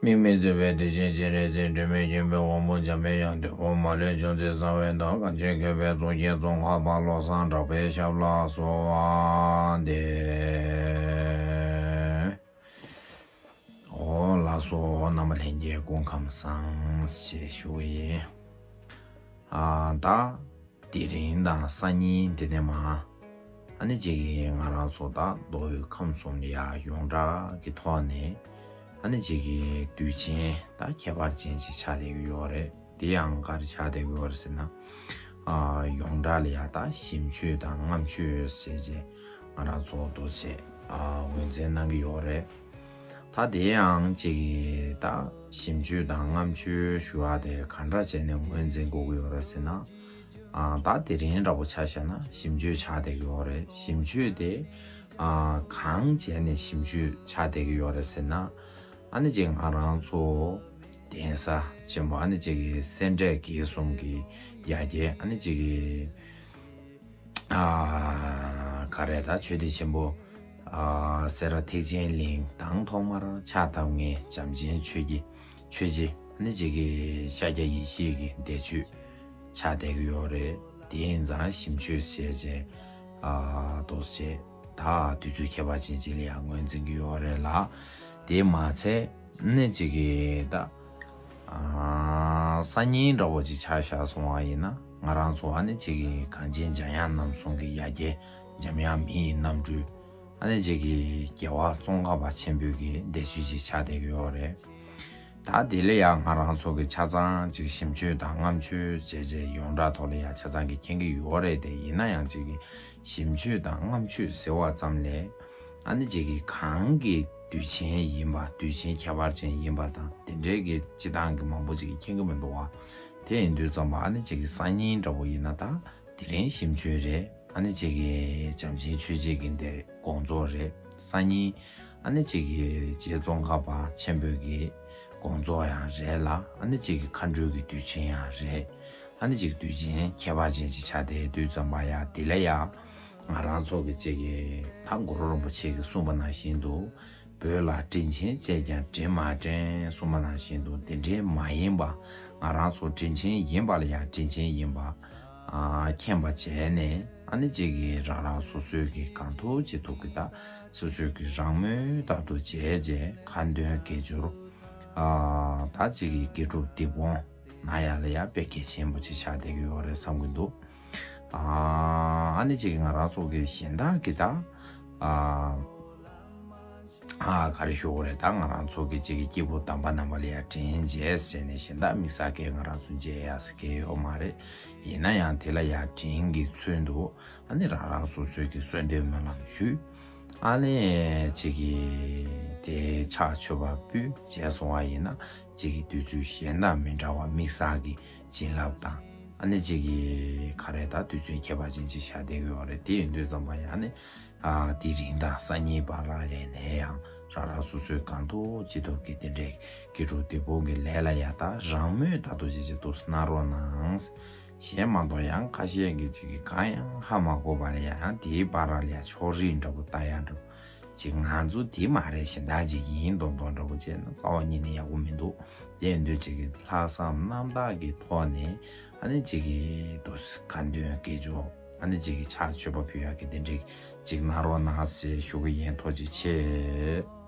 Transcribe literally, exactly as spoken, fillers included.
དམིགས་མེད་བརྩེ་བའི་དུས་ཆེན་སྤྱན་རས་གཟིགས། སྒྲོན་མེ་སྐྱེམས་པའི་དབང་པོ་འཇམ་པའི་དབྱངས། དོལ་པོ་མ་ལུས་ཅུང་ཟད་གསང་བའི་བདག། གངས་ཅན་མཁས་པའི་གཙུག་རྒྱན་ཙོང་ཁ་པ། བློ་བཟང་གྲགས་པའི་ཞབས་ལ་གསོལ་བ་འདེབས། ཨོ་ལགས་སོ། རྣམ་པ་ལྷན་རྒྱས་སྐུ་ཁམས་བཟང་ཞེས་ཞུ་བ་ཡིན། ཨ་ད། དེ་རིང་དང་སང་ཉིན་དེ་ནས་མ། ཨ་ནི་གཅིག་གིས་ང་རང་ཚོ་ད་མདོ་དབུས་ཁམས་གསུམ་ལ་ཡ་ཡོངས་གྲགས་ཀྱི་ཐོག་ནས། ཨ་ནི་གཅིག་གིས་དུས་ཆེན་ད་ཁྱད་པར་ཅན་ཅིག་ཆགས་བསྡད་ཀྱི་ཡོད་རེད། དེ་ཡང་ག་རེ་ཆགས་བསྡད་ཀྱི་ཡོད་རེད་ཟེར་ན། ཨ་ཡོངས་གྲགས་ལ་ཡ་ད་ཞིབ་མཆོད་དང་ལྔ་མཆོད་ཟེར་བྱས་ང་རང་ཚོ་འདུག་སེ་ཨ་ངོས་འཛིན་གནང་གི་ཡོད་རེད། ད་དེ་ཡང་གཅིག་གིས་ད་ཞིབ་མཆོད་དང་ལྔ་མཆོད་ཞུ་བ་དེ་ག་འདྲ་བྱས་ནས་ངོས་འཛིན་དགོས་ཀྱི་ཡོད་རེད་ཟེར་ན། ཨ་ད་དེ་རིང་འདྲ་པོ་ཆ་བཞག་ན་ཞིབ་མཆོད་ཆགས་བསྡད་ཀྱི་ཡོད་རེད། ཞིབ་མཆོད་དེ་ཨ་གང་བྱས་ནས་ཞིབ་མཆོད་ཆགས་བསྡད་ཀྱི་ཡོད་རེད་ཟེར་ན། ཨ་ནི་གཅིག་ང་རང་ཚོ་གདན་ས་ཆེན་པོ། ཨ་ནི་གཅིག་གི་སེ་འབྲས་དགེ་གསུམ་གྱི་ཡ་གྱལ། ཨ་ནི་གཅིག་གི་ཨ་ག་རེ་ད་ཆོས་སྡེ་ཆེན་པོ་ཨ་སེ་ར་ཐེག་ཆེན་གླིང་དང་ཐོག་མར་ཕྱག་བཏབ་མཁན་བྱམས་ཆེན་ཆོས་རྗེ། ཆོས་རྗེ། ཨ་ནི་གཅིག་གི་ཤཱཀྱ་ཡེ་ཤེས་ཀྱི་འདས་མཆོད་ཆགས་བསྡད་ཀྱི་ཡོད་རེད། དེ་ཡིན་ཙང་ཞིབ་མཆོད་ཟེར་བྱས་ཨ་འདུག་སེ་ད་དུས་ཚོད་ཁྱད་པར་ཅན་ཅིག་ལ་ཡང་ངོས་འཛིན་གྱི་ཡོད་རེད་ལ། དེ་མ་ཚད་ནི་གཅིག་གི་ད་ཨ་སང་ཉིན་འདྲ་པོ་ཅིག་ཆ་བཞག་སོང་བ་ཡིན་ན། ང་རང་ཚོ་ཨ་ནི་གཅིག་གི་གངས་ཅན་འཇམ་དབྱངས་རྣམ་གསུམ་གྱི་ཡ་གྱལ་འཇམ་དབྱངས་མི་ཡི་རྣམ་སྤྲུལ། ཨ་ནི་གཅིག་གི་རྒྱལ་བ་ཙོང་ཁ་པ་ཆེན་པོའི་གི་འདས་མཆོད་ཅིག་ཆགས་བསྡད་ཀྱི་ཡོད་རེད། ད་དེ་ལ་ཡང་ང་རང་ཚོ་གི་ཆ་ཚང་གཅིག་ཞིབ་མཆོད་དང་ལྔ་མཆོད་བྱས་བྱས་ཡོངས་གྲགས་ཐོག་ལ་ཡང་ཆ་ཚང་གི་མཁྱེན་གྱི་ཡོད་རེད་དེ། ཡིན་ན་ཡང་གཅིག་གི་ཞིབ་མཆོད་དང་ལྔ་མཆོད་ཟེར་བ་ཙམ་ལས། ཨ་ནི་གཅིག་གི་གང་གི་དུས་ཆེན་ཡིན་པ། དུས་ཆེན་ཁྱད་པར་ཅན་ཡིན་པ་དང་དེ་འདྲའི་གི་སྤྱི་བཏང་གི་མང་པོ་ཅིག་གིས་མཁྱེན་གྱི་མི་འདུག་བ། དེ་ཡིན་དུས་ཙམ་པ་ཨ་ནི་གཅིག་གི་སང་ཉིན་འདྲ་པོ་ཡིན་ན་ད་དེ་རིང་ཞིབ་མཆོད་རེད། ཨ་ནི་གཅིག་གི་བྱམས་ཆེན་ཆོས་རྗེ་གི་འདི་དགོངས་རྫོགས་རེད། སང་ཉིན་ཨ་ནི་གཅིག་གི་རྗེ་ཙོང་ཁ་པ་ཆེན་པོའི་གི་དགོངས་རྫོགས་ཡང་རེད་ལ། ཨ་ནི་གཅིག་གི་མཁའ་འགྲོའི་གི་དུས་ཆེན་ཡང་རེད། ཨ་ནི་གཅིག་དུས་ཆེན་ཁྱད་པར་ཅན་ཅིག་ཆགས་བསྡད་དུས་ཙམ་པ་ཡ་དེ་ལ་ཡ་ང་རང་ཚོ་གི་གཅིག་གི་ད་གུ་རུ་རིན་པོ་ཆེ་གིས་གསུངས་པ་ནང་བཞིན་དུ། བོད་ལ་དྲིན་ཆེན་བྱས་ཀྱང་དྲིན་མ་དྲན་གསུངས་པ་ནང་བཞིན་དུ། དེ་འདྲའི་མ་ཡིན་པ། ང་རང་ཚོ་དྲིན་ཆེན་ཡིན་པ་ལ་ཡང་དྲིན་ཆེན་ཡིན་པ་ཨ་མཁྱེན་པ་བྱས་ནས། ཨ་ནི་གཅིག་གི་རང་རང་སོ་སོའི་གི་གང་ཐུབ་ཅི་ཐུབ་གི་ད་སོ་སོའི་གི་རང་མོས་ལྟར་དུ་བྱས་བྱས་ཁ་འདོན་དགེ་སྦྱོར། ཨ་ད་གཅིག་གི་དགེ་སྒྲུབ་སྡིག་སྤོང་གནང་ཡ་ལ་ཡ་དཔེ་གལ་ཆེན་པོ་ཅིག་ཆགས་བསྡད་ཀྱི་ཡོད་རེད་བསམ་གྱི་འདུག་ཨ་ཨ་ནི་གཅིག་གི་ང་རང་ཚོ་གི་གཞན་དག་གི་ད་ཨ་ཨ་ག་རེ་ཞུ་དགོས་རེད། ད་ང་རང་ཚོ་གི་གཅིག་གི་སྐྱེས་བུ་དམ་པ་རྣམ་པ་ལ་ཡ་དྲིན་འཇལ་ཟེར་ནས་གཞན་དག་དམིགས་བསལ་གྱི་ང་རང་ཚོ་འཇལ་ཡ་ཟེར་གྱི་ཡོད་མ་རེད། ཡིན་ན་ཡང་དེ་ལ་ཡ་དྲིན་གྱི་ཚུལ་དུ་ཨ་ནི་རང་རང་སོ་སོའི་གི་གསོལ་འདེབས་སྨོན་ལམ་ཞུས། ཨ་ནི་གཅིག་གི་དེ་ཕྱག་མཆོད་པ་ཕུལ་བྱས་སོང་བ་ཡིན་ན། གཅིག་གི་དུས་ཚོད་གཞན་དང་མི་འདྲ་བ་དམིགས་བསལ་གྱི་བྱིན་རླབས་དང་། ཨ་ནི་གཅིག་གི་ག་རེ་ད་དུས་ཚོད་ཁྱད་པར་ཅན་ཅིག་ཆགས་བསྡད་ཀྱི་ཡོད་རེད། དེ་ཡིན་དུས་ཙམ་པ་ཡང་ནི་ཨ་དེ་རིང་དང་སང་ཉིན་བར་ལ་ཡིན་ནའི་ཡང་རང་རང་སོ་སོའི་གང་ཐུབ་ཅི་ཐུབ་ཀྱིས་དེ་འདྲའི་དགེ་སྒྲུབ་སྡིག་སྤོང་གི་ལས་ལ་ཡ་ད་རང་མོས་ལྟར་དུ་ཅི་ཅི་ཐུབ་གནང་རོགས་གནང་། གཞན་མ་གཏོགས་ཡང་ཁ་ཤས་ཀྱིས་ཅིག་གིས་གང་ཡང་ཧ་མ་གོ་བ་ལ་ཡང་དེའི་བར་ལ་ཡང་ཕྱོགས་རིས་འདྲ་པོ་ལྟ་ཡ་འདྲ་པོ་ཅིག་ང་ཚོ་དེ་མ་རེད། གཞན་དག་ཅིག་ཡིན་མདོག་མདོག་འདྲ་པོ་བྱས་ན་རྩ་བ་ཉིད་ནས་ཡག་པོ་མི་འདུག་དེ་ཡིན་དུས་ཅིག་གིས་ལྷག་བསམ་རྣམ་དག་གི་ཐོག་ནས་ཨ་ནི་ཅིག་གིས་དུ་ཁ་འདོན་དགེ་སྦྱོར་ཨ་ནི་ཅིག་གིས་ཕྱག་མཆོད་པ་ཕུལ་ཡག་གི་དེ་འདྲའི་ཅིག་གནང་རོགས་གནང་ཞེས་ཞུ་གི་ཡིན། ཐུགས་རྗེ་ཆེ།